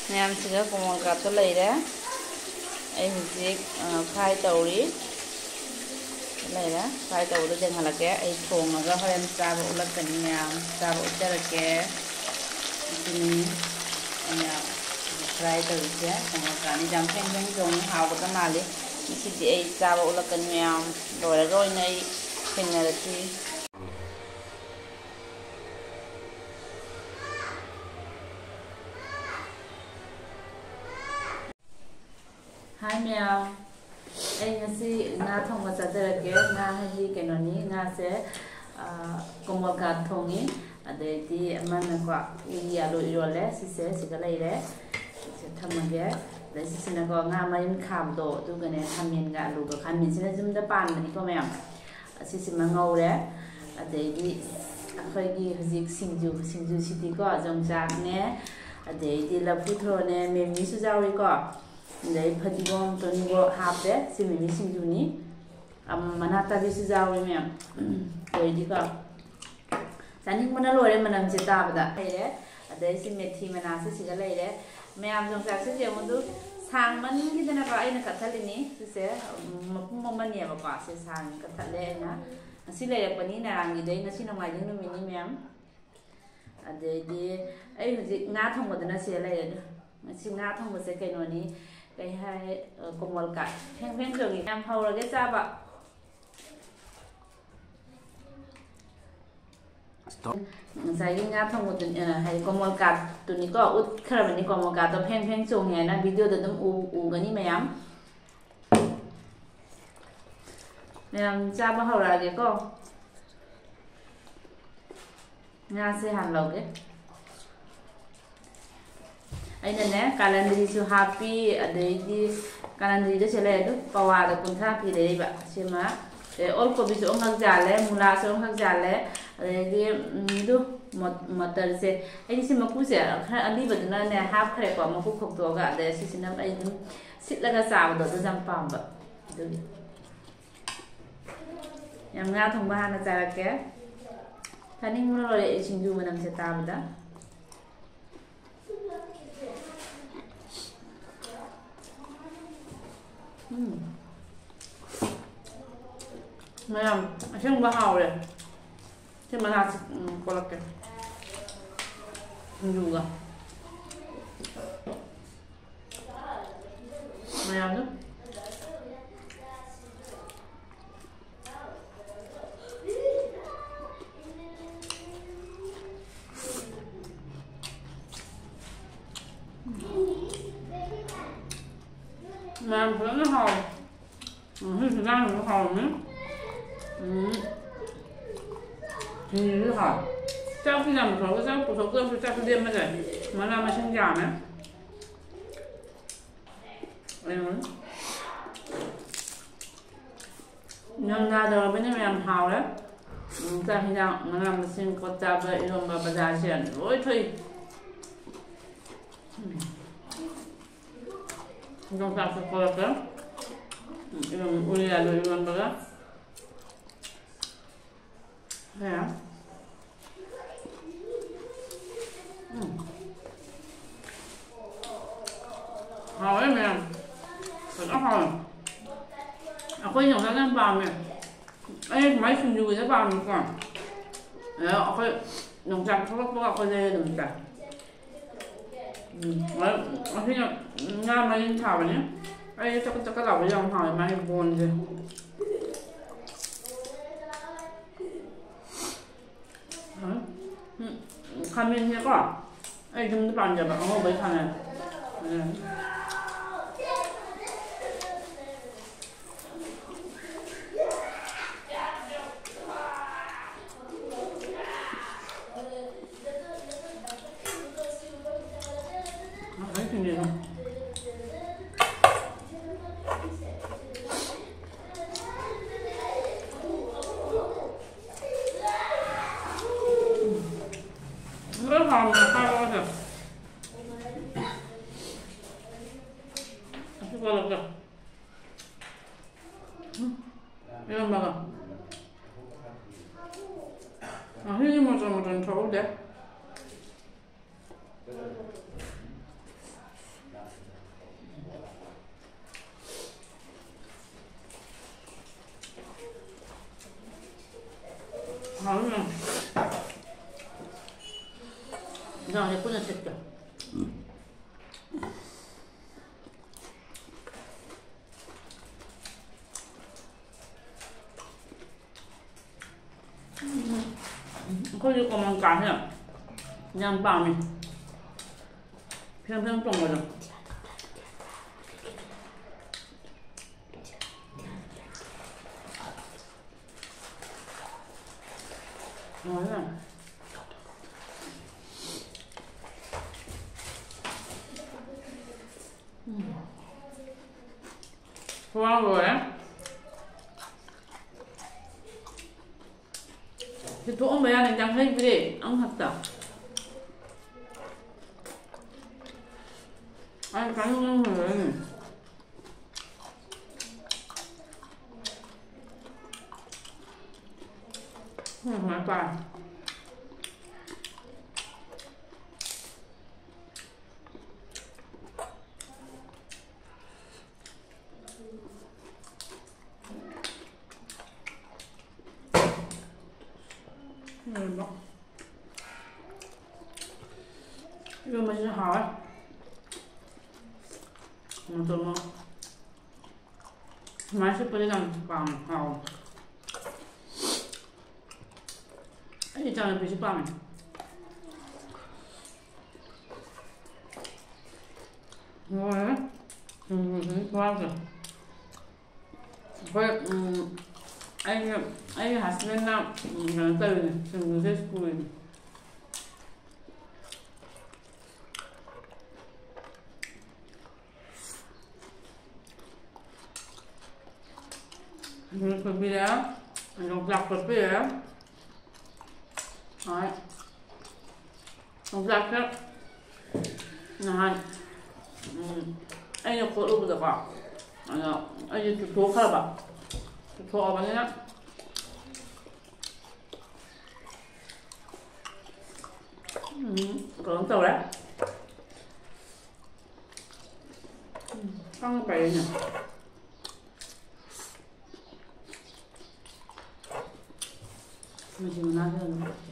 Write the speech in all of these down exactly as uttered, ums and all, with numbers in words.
ꯃꯌꯥꯝꯁꯤꯒ ꯀꯣꯃꯣꯜ ꯀꯥꯠꯇꯣ ꯂꯩꯔꯦ꯫ ꯑꯩ ꯍꯧꯖꯤꯛ, ꯑ, ꯐ꯭ꯔꯥꯏ ꯇꯧꯔꯤ꯫ ꯂꯩꯔꯦ, ꯐ꯭ꯔꯥꯏ ꯇꯧꯕꯗꯣ ꯌꯦꯡꯍꯜꯂꯛꯀꯦ꯫ ꯑꯩ ꯊꯣꯡꯉꯒ ꯍꯣꯔꯦꯟ ꯆꯥꯕ ꯎꯠꯂꯛꯀꯅꯤ ꯃꯌꯥꯝ, ꯆꯥꯕ ꯎꯠꯆꯔꯛꯀꯦ꯫ ꯑꯗꯨꯅꯤ ꯑꯩꯅ ꯐ꯭ꯔꯥꯏ ꯇꯧꯔꯤꯁꯦ꯫ ꯀꯣꯃꯣꯜ ꯀꯥꯠꯅꯤ, ꯌꯥꯝ ꯊꯦꯡ ꯊꯦꯡ ꯊꯣꯡꯉꯤ, ꯍꯥꯎꯒꯗ ꯃꯥꯜꯂꯤ꯫ ꯉꯁꯤꯗꯤ ꯑꯩ ꯆꯥꯕ ꯎꯠꯂꯛꯀꯅꯤ ꯃꯌꯥꯝ, ꯂꯣꯏꯔꯒ ꯑꯣꯏꯅ ꯑꯩ ꯊꯦꯡꯅꯔꯁꯤ꯫ ꯍꯥꯏ ꯃꯌꯥꯝ, ꯑꯩ ꯉꯁꯤ ꯉꯥ ꯊꯣꯡꯕ ꯆꯥꯖꯔꯛꯀꯦ꯫ ꯉꯥ ꯍꯥꯏꯗꯤ ꯀꯩꯅꯣꯅꯤ, ꯉꯥꯁꯦ, ꯑ, ꯀꯣꯃꯣꯜ ꯀꯥꯠ ꯊꯣꯡꯉꯤ꯫ ꯑꯗꯩꯗꯤ ꯑꯃꯅꯀꯣ, ꯏ ꯑꯂꯨ ꯏꯔꯣꯜꯂꯦ꯫ ꯁꯤꯁꯦ ꯁꯤꯒ ꯂꯩꯔꯦ꯫ ꯁꯤꯁꯦ ꯊꯝꯃꯒꯦ꯫ ꯑꯗꯩ ꯁꯤꯁꯤꯅꯀꯣ, ꯉꯥ ꯃꯔꯤꯟ ꯈꯥꯕꯗꯣ, ꯑꯗꯨꯒꯅꯦ, ꯈꯥꯃꯦꯟꯒ ꯑꯂꯨꯒ, ꯈꯥꯃꯦꯟꯁꯤꯅ ꯌꯨꯝꯗ ꯄꯥꯟꯕꯅꯤꯀꯣ ꯃꯌꯥꯝ꯫ ꯑꯁꯤꯁꯤꯃ ꯉꯧꯔꯦ꯫ ꯑꯗꯩꯗꯤ ꯑꯩꯈꯣꯏꯒꯤ ꯍꯧꯖꯤꯛ ꯁꯤꯡꯖꯨ, ꯁꯤꯡꯖꯨꯁꯤꯗꯤꯀꯣ, ꯌꯣꯡꯆꯥꯛꯅꯦ, ꯑꯗꯩꯗꯤ ꯂꯐꯨ ꯊꯔꯣꯅꯦ, ꯃꯤꯃꯤꯁꯨ ꯌꯥꯎꯔꯤꯀꯣ, ꯑꯗꯩ ꯐꯗꯤꯒꯣꯝ, ꯇꯣꯅꯤꯡꯈꯣꯛ ꯍꯥꯞꯄꯦ꯫ ꯁꯤ ꯃꯤꯃꯤ ꯁꯤꯡꯖꯨꯅꯤ꯫ ꯑꯝ, ꯃꯅꯥ ꯇꯥꯕꯤꯁꯨ ꯌꯥꯎꯔꯤ ꯃꯌꯥꯝ꯫ ꯑꯗꯩꯗꯤꯀꯣ, ꯆꯥꯅꯤꯡꯕꯅ ꯂꯣꯏꯔꯦ ꯃꯅꯝꯁꯦ ꯇꯥꯕꯗ꯫ ꯂꯩꯔꯦ꯫ ꯑꯗꯩ ꯁꯤ ꯃꯦꯊꯤ ꯃꯅꯥꯁꯦ ꯁꯤꯒ ꯂꯩꯔꯦ꯫ ꯃꯌꯥꯝ ꯌꯣꯡꯆꯥꯛꯁꯦ ꯌꯦꯡꯉꯨꯗꯨ, ꯁꯥꯡꯃꯟꯈꯤꯗꯅꯀꯣ ꯑꯩꯅ ꯀꯛꯊꯠꯂꯤꯅꯤ꯫ ꯁꯤꯁꯦ, ꯎꯝ, ꯃꯄꯨꯝ ꯑꯃꯅꯦꯕꯀꯣ꯫ ꯁꯤ ꯁꯥꯡꯅ ꯀꯛꯊꯠꯂꯦ ꯑꯩꯅ꯫ ꯉꯁꯤ ꯂꯩꯔꯛꯄꯅꯤ ꯅꯔꯥꯡꯒꯤꯗꯩ꯫ ꯉꯁꯤ ꯅꯣꯡꯃꯥꯏꯖꯤꯡ ꯅꯨꯃꯤꯠꯅꯤ ꯃꯌꯥꯝ꯫ ꯑꯗꯩꯗꯤ ꯑꯩ ꯍꯧꯖꯤꯛ ꯉꯥ ꯊꯣꯡꯕꯗꯨꯅ ꯁꯤꯗ ꯂꯩꯔꯦ꯫ ꯑꯗꯣ ꯉꯁꯤ ꯉꯥ ꯊꯣꯡꯕꯁꯦ ꯀꯩꯅꯣꯅꯤ, ꯀꯩ ꯍꯥꯏ, ꯑ, ꯀꯣꯃꯣꯜ ꯀꯥꯠ ꯐꯦꯡ ꯐꯦꯡ ꯆꯣꯡꯉꯤ꯫ ꯌꯥꯝ ꯍꯧꯔꯒꯦ ꯆꯥꯕ꯫ ꯉꯁꯥꯏꯒꯤ ꯉꯥ ꯊꯣꯡꯕꯗꯨꯅꯤ, ꯑ, ꯍꯥꯏꯗꯤ ꯀꯣꯃꯣꯜ ꯀꯥꯠꯇꯨꯅꯤꯀꯣ, ꯎꯠꯈ꯭ꯔꯕꯅꯤ꯫ ꯀꯣꯃꯣꯜ ꯀꯥꯠꯇꯣ ꯐꯦꯡ ꯐꯦꯡ ꯆꯣꯡꯉꯦ ꯍꯥꯏꯅ ꯚꯤꯗꯤꯑꯣꯗ ꯑꯗꯨꯝ ꯎ-, ꯎꯒꯅꯤ ꯃꯌꯥꯝ꯫ ꯃꯌꯥꯝ ꯆꯥꯕ ꯍꯧꯔꯛꯑꯒꯦꯀꯣ꯫ ꯉꯥꯁꯦ ꯍꯥꯟꯅ ꯂꯧꯒꯦ꯫ ꯑꯩꯅꯅꯦ, ꯀꯥꯂꯟꯗ꯭ꯔꯤꯁꯨ ꯍꯥꯞꯄꯤ, ꯑꯗꯩꯗꯤ ꯀꯥꯂꯟꯗ꯭ꯔꯤꯗ ꯁꯤ ꯂꯩ, ꯑꯗꯨ ꯄꯋꯥꯗ ꯀꯨꯟꯊ꯭ꯔꯥ ꯄꯤ ꯂꯩꯔꯤꯕ꯫ ꯁꯤꯃ, ꯑꯗꯩ ꯑꯣꯜ ꯀꯣꯕꯤꯁꯨ ꯑꯃꯈꯛ ꯌꯥꯜꯂꯦ, ꯃꯨꯂꯥꯁꯨ ꯑꯃꯈꯛ ꯌꯥꯜꯂꯦ, ꯑꯗꯩꯗꯤ, ꯎꯝ, ꯑꯗꯨ ꯃꯣꯠ-, ꯃꯇꯔꯁꯦ꯫ ꯑꯩꯗꯤ ꯁꯤ ꯃꯀꯨꯁꯦ ꯈꯔ ꯑꯂꯤꯕꯗꯨꯅꯅꯦ ꯍꯥꯞꯈ꯭ꯔꯦꯀꯣ, ꯃꯀꯨ ꯈꯣꯛꯇꯣꯛꯑꯒ꯫ ꯑꯗꯩ ꯁꯤꯁꯤꯅ ꯑꯩ ꯑꯗꯨꯝ ꯁꯤꯠꯂꯒ ꯆꯥꯕꯗꯣ ꯑꯗꯨꯁꯨ ꯌꯥꯝ ꯄꯥꯝꯕ꯫ ꯑꯗꯨꯒꯤ꯫ ꯌꯥꯝ ꯉꯥ ꯊꯣꯡꯕ ꯍꯥꯟꯅ ꯆꯥꯔꯛꯀꯦ꯫ ꯆꯥꯅꯤꯡꯕꯅ ꯂꯣꯏꯔꯦ ꯑꯩ ꯁꯤꯡꯖꯨ ꯃꯅꯝꯁꯦ ꯇꯥꯕꯗ꯫ ꯎꯝ꯫ ꯃꯌꯥꯝ ꯑꯁꯦꯡꯕ ꯍꯥꯎꯔꯦ꯫ ꯁꯤ ꯃꯅꯥꯁꯤ, ꯎꯝ, ꯀꯣꯠꯂꯛꯀꯦ꯫ ꯁꯤꯡꯖꯨꯒ꯫ ꯃꯌꯥꯝꯗꯣ꯫ ꯃꯌꯥꯝ ꯐꯖꯅ ꯍꯥꯎꯋꯦ꯫ ꯎꯝ, ꯍꯧꯖꯤꯛ ꯍꯤꯟꯖꯥꯡꯁꯤꯁꯨ ꯍꯥꯎꯔꯝꯃꯤ꯫ ꯎꯝ꯫ ꯁꯤꯡꯖꯨꯁꯨ ꯍꯥꯎꯋꯦ꯫ ꯆꯥꯛꯁꯨ ꯌꯥꯝ ꯄꯨꯊꯣꯛꯑꯒ ꯆꯥꯛ ꯄꯨꯊꯣꯛꯇꯕꯁꯨ ꯆꯥꯛꯁꯨ ꯂꯦꯝꯃ ꯂꯩꯔꯦ꯫ ꯃꯅꯥ ꯃꯁꯤꯡ ꯌꯥꯝꯃꯦ꯫ ꯎꯝ꯫ ꯏꯪꯊꯝꯊꯥ ꯇꯧꯔꯕꯅꯤꯅ ꯌꯥꯝ ꯍꯥꯎꯔꯦ꯫ ꯎꯝ, ꯆꯥꯛ ꯍꯤꯟꯖꯥꯡ, ꯃꯅꯥ ꯃꯁꯤꯡ, ꯄꯣꯠ ꯆꯥꯕ, ꯏꯔꯣꯝꯕ, ꯕꯖꯥꯔꯁꯦ ꯂꯣꯏ ꯊꯣꯛꯏ꯫ ꯎꯝ꯫ ꯌꯣꯡꯆꯥꯛꯁꯨ ꯀꯣꯠꯂꯛꯀꯦ꯫ ꯎꯝ, ꯏꯔꯣꯝ-, ꯎꯂꯤ ꯑꯂꯨ ꯏꯔꯣꯝꯕꯒ꯫ ꯃꯌꯥꯝ꯫ ꯎꯝ꯫ ꯍꯥꯎꯋꯦ ꯃꯌꯥꯝ꯫ ꯐꯖꯅ ꯍꯥꯎꯋꯦ꯫ ꯑꯩꯈꯣꯏ ꯌꯣꯡꯆꯥꯛ ꯌꯥꯝ ꯄꯥꯝꯃꯦ꯫ ꯑꯩ ꯁꯨꯃꯥꯏꯅ ꯁꯤꯡꯖꯨꯒꯤꯗ ꯄꯥꯝꯃꯤꯀꯣ꯫ ꯑꯗꯣ ꯑꯩꯈꯣꯏ ꯌꯣꯡꯆꯥꯛ ꯊꯣꯛꯂꯛꯄꯒ ꯑꯩꯈꯣꯏ ꯂꯩꯔ ꯑꯗꯨꯝ ꯆꯥꯏ꯫ ꯎꯝ, ꯑꯁꯤꯅ ꯉꯥ ꯃꯔꯤꯟ ꯊꯥꯕꯅꯦ꯫ ꯑꯩ ꯆꯀꯠ ꯆꯀꯠ ꯂꯥꯎꯕꯁꯦ ꯌꯥꯝ ꯍꯥꯎꯋꯦ, ꯃꯥꯒꯤ ꯕꯣꯟꯁꯦ꯫ ꯎꯝ, ꯎꯝ, ꯈꯥꯃꯦꯟꯁꯦꯀꯣ, ꯑꯩ ꯌꯨꯝꯗ ꯄꯥꯟꯖꯕ ꯑꯉꯧꯕꯩ ꯈꯥꯃꯦꯟ꯫ ꯎꯝ꯫ ꯉꯁꯥꯏ ꯊꯤꯟꯕꯤꯔꯣ꯫ ꯂꯣꯏ ꯍꯥꯎꯅ ꯆꯥꯔꯛꯑꯣꯁꯦ꯫ ꯑꯁꯤ ꯀꯣꯜꯂꯛꯀꯦ꯫ ꯎꯝ꯫ ꯏꯔꯣꯟꯕꯒ꯫ ꯉꯁꯤꯗꯤ ꯃꯆꯜ ꯃꯆꯜ ꯊꯣꯛꯍꯧꯗꯦ꯫ ꯍꯥꯎꯅ꯫ ꯏꯟꯖꯥꯡꯁꯦ ꯄꯨꯟꯅ ꯁꯦꯠꯀꯦ꯫ ꯑꯩꯈꯣꯏꯗꯤ ꯀꯣꯃꯟ ꯀꯥꯁꯦ ꯌꯥꯝ ꯄꯥꯝꯃꯤ꯫ ꯐꯦꯡ ꯐꯦꯡ ꯆꯣꯡꯕꯗꯣ꯫ ꯍꯥꯎꯋꯦ꯫ ꯎꯝ꯫ ꯈ꯭ꯋꯥꯡ ꯂꯣꯏꯔꯦ꯫ ꯁꯤ ꯊꯣꯛꯑꯝꯕ ꯌꯥꯅꯤ, ꯌꯥꯡꯈꯩ ꯄꯤꯔꯦ ꯑꯃꯈꯛꯇ꯫ ꯑꯩ ꯆꯥꯅꯤꯡꯕꯅ ꯂꯣꯏꯔꯦꯅꯦ꯫ ꯎꯝ, ꯃꯥꯏ ꯄꯥꯛꯑꯦ꯫ ꯁꯤꯅ ꯍꯥꯎꯋꯦ꯫ ꯃꯇꯣꯟ ꯃꯔꯣꯛ꯫ ꯁꯨꯃꯥꯏꯅ ꯁꯤꯠꯄꯁꯦ ꯌꯥꯝ ꯄꯥꯝꯃꯦ, ꯍꯥꯎꯋꯦ꯫ ꯑꯩ ꯏꯆꯥꯅꯨꯄꯤꯁꯨ ꯄꯥꯝꯃꯦ꯫ ꯂꯣꯏꯔꯦ꯫ ꯎꯝ, ꯍꯧꯖꯤꯛ ꯋꯥꯗ꯭ꯔꯦ꯫ ꯑꯩꯈꯣꯏ, ꯎꯝ, ꯑꯩꯒꯤ, ꯑꯩꯒꯤ husbandꯅ, ꯎꯝ, ꯀꯩꯅꯣ ꯇꯧꯔꯤꯅꯦ, ꯁꯤꯡꯖꯨꯁꯦ ꯁꯨꯔꯤꯅꯦ꯫ ꯁꯤꯡꯖꯨ ꯁꯨꯕꯤꯔꯦ, ꯌꯣꯡꯆꯥꯛ ꯀꯣꯠꯄꯤꯔꯦ꯫ ꯍꯣꯏ꯫ ꯌꯣꯡꯆꯥꯛꯁꯦ ꯅꯍꯥꯟ, ꯎꯝ, ꯑꯩꯅ ꯀꯣꯠꯂꯨꯕꯗꯀꯣ, ꯑꯗꯣ ꯑꯩꯁꯦ ꯆꯨꯊꯣꯛꯈ꯭ꯔꯕ꯫ ꯆꯨꯊꯣꯛꯑꯕꯅꯤꯅ, ꯎꯝ, ꯀꯩꯅꯣ ꯇꯧꯔꯦ꯫ ꯎꯝ, ꯀꯪ ꯄꯥꯏꯔꯤꯅꯦ꯫ ꯃꯆꯤꯟ ꯃꯅꯥꯎꯁꯦ ꯑꯗꯨꯝ ꯄꯣꯠꯁꯦ꯫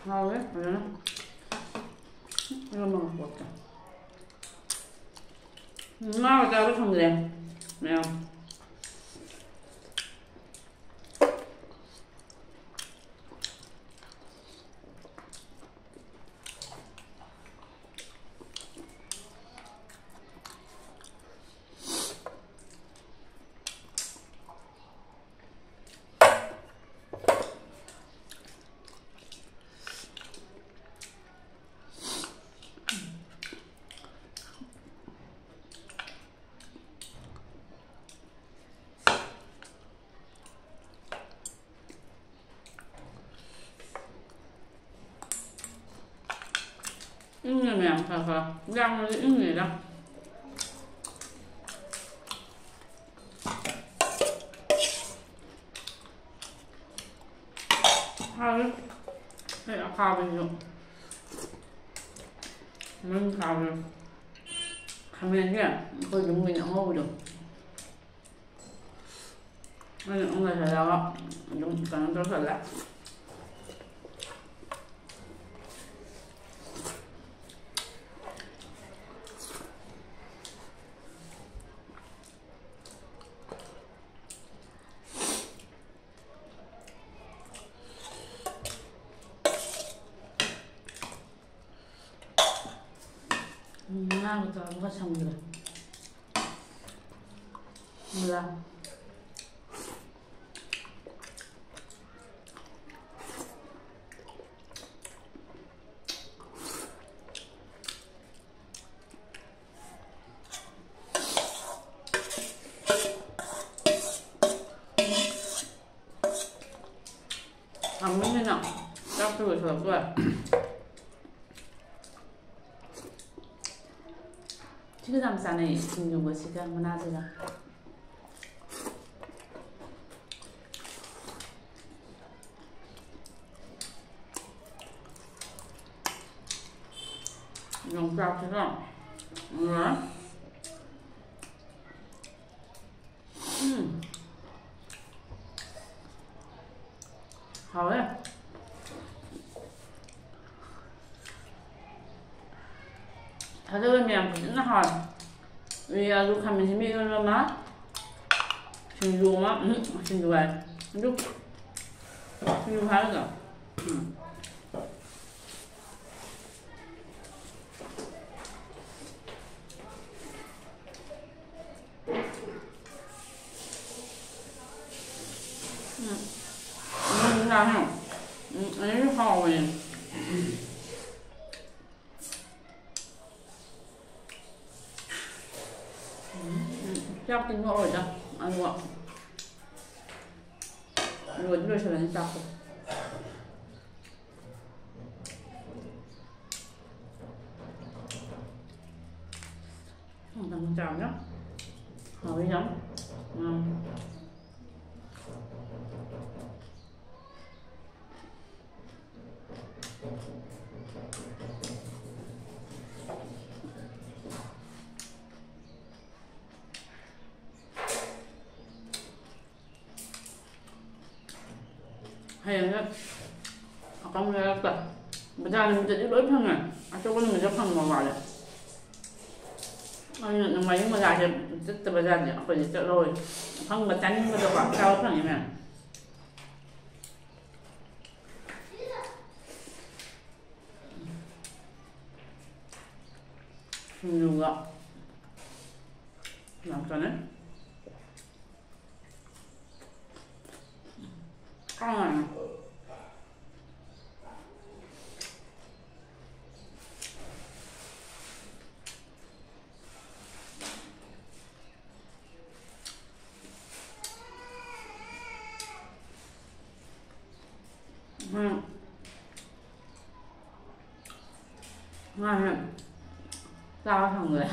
ꯍꯥꯎꯋꯦ ꯐꯖꯅ꯫ ꯏꯔꯣꯟꯕ ꯄꯣꯠꯁꯦ꯫ ꯉꯥꯒ ꯆꯥꯕ ꯐꯪꯗ꯭ꯔꯦ ꯃꯌꯥꯝ꯫ ꯏꯪꯉꯦ ꯃꯌꯥꯝ ꯈꯔ ꯈꯔ꯫ ꯌꯥꯝꯅꯗꯤ ꯏꯪꯗꯦꯗ꯫ ꯍꯥꯎꯋꯤ꯫ ꯑꯩ ꯑꯈꯥꯕꯁꯤꯁꯨ꯫ ꯃꯅꯨꯡ ꯈꯥꯕꯗꯣ꯫ ꯈꯥꯃꯦꯟꯁꯦ ꯑꯩꯈꯣꯏ ꯌꯨꯝꯒꯤꯅꯦ ꯑꯉꯧꯕꯗꯣ꯫ ꯑꯩꯅ ꯑꯗꯨꯝ ꯂꯩꯍꯜꯂꯒ ꯑꯗꯨꯝ ꯀꯩꯅꯣ ꯇꯧꯁꯜꯂꯦ꯫ ꯎꯝ, ꯉꯥꯒ ꯇꯧꯔꯒ ꯁꯪꯗ꯭ꯔꯦ꯫ ꯃꯨꯂꯥ꯫ ꯍꯥꯎꯃꯟꯗꯅ ꯆꯥꯛꯁꯨ ꯂꯣꯏꯁꯤꯜꯂꯛꯇꯣꯔꯦ꯫ ꯁꯤꯒ ꯌꯥꯝ ꯆꯥꯅꯩ, ꯁꯤꯡꯖꯨꯒ ꯁꯤꯒ ꯃꯅꯥꯁꯤꯒ꯫ ꯌꯣꯡꯆꯥꯛꯁꯤꯒ꯫ ꯑꯗꯨꯒ ꯎꯝ꯫ ꯍꯥꯎꯋꯦ꯫ ꯊꯥꯖꯕ ꯃꯌꯥꯝ ꯐꯖꯅ ꯍꯥꯎꯋꯦ꯫ ꯑꯗꯨ ꯈꯥꯃꯦꯟ ꯑꯁꯤꯟꯕꯤ ꯏꯔꯣꯟꯕ ꯑꯃ, ꯁꯤꯡꯖꯨ ꯑꯃ, ꯎꯝ, ꯁꯤꯡꯖꯨ ꯍꯥꯏ꯫ ꯑꯗꯨ ꯁꯤꯡꯖꯨ ꯍꯥꯏꯔꯒ, ꯎꯝ꯫ ꯎꯝ꯫ ꯎꯝ, ꯉꯥꯁꯦ꯫ ꯎꯝ, ꯑꯗꯨꯁꯨ ꯍꯥꯎꯋꯦ꯫ ꯎꯝ, ꯆꯥꯛꯇꯤ ꯅꯣꯛꯑꯔꯣꯏꯗ꯫ ꯑꯗꯨꯒ ꯂꯣꯏꯗꯤ ꯂꯣꯏꯁꯤꯜꯂꯅꯤ ꯆꯥꯛꯇꯣ꯫ ꯍꯥꯎꯋꯤ ꯌꯥꯝ꯫ ꯎꯝ꯫ ꯍꯌꯦꯡꯁꯦ ꯑꯀꯪꯕ ꯂꯩꯔꯛꯇ꯫ ꯕꯖꯥꯔ ꯅꯨꯃꯤꯠꯇꯗꯤ ꯂꯣꯏ ꯐꯪꯉꯦ꯫ ꯑꯇꯣꯞꯄ ꯅꯨꯃꯤꯠꯇ ꯐꯪꯕ ꯋꯥꯠꯂꯦ꯫ ꯑꯗꯨꯅ ꯅꯣꯡꯃꯥꯏꯖꯤꯡ ꯕꯖꯥꯔꯁꯦ ꯆꯠꯇꯕ ꯖꯥꯠꯅꯦ꯫ ꯑꯩꯈꯣꯏꯗꯤ ꯆꯠꯍꯧꯋꯦ꯫ ꯑꯐꯪꯕ ꯆꯥꯅꯤꯡꯕꯗꯀꯣ ꯆꯥꯕ ꯐꯪꯉꯤ ꯃꯌꯥꯝ꯫ ꯁꯤꯡꯖꯨꯒ ꯌꯥꯝ ꯆꯥꯅꯩ꯫ ꯀꯥꯡꯉꯥꯅ꯫ ꯎꯝ꯫ ꯉꯥꯁꯦ ꯆꯥꯕ ꯐꯪꯗ꯭ꯔꯦ꯫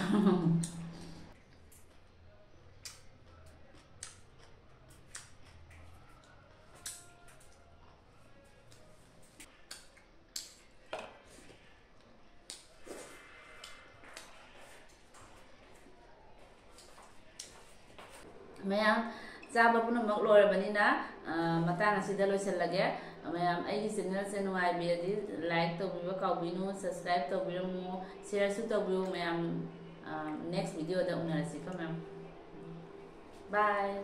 ꯃꯌꯥꯝ ꯆꯥꯕ ꯄꯨꯝꯅꯃꯛ ꯂꯣꯏꯔꯕꯅꯤꯅ, ꯑ, ꯃꯇꯥꯡ ꯑꯁꯤꯗ ꯂꯣꯏꯁꯤꯜꯂꯒꯦ꯫ ꯃꯌꯥꯝ ꯑꯩꯒꯤ channelꯁꯦ ꯅꯨꯡꯉꯥꯏꯕꯤꯔꯗꯤ like ꯇꯧꯕꯤꯕ ꯀꯥꯎꯕꯤꯅꯨ, subscribe ꯇꯧꯕꯤꯔꯝꯃꯨ, shareꯁꯨ ꯇꯧꯕꯤꯌꯨ ꯃꯌꯥꯝ꯫ ꯑ, next videoꯗ ꯎꯅꯔꯁꯤꯀꯣ ꯃꯌꯥꯝ꯫ Bye꯫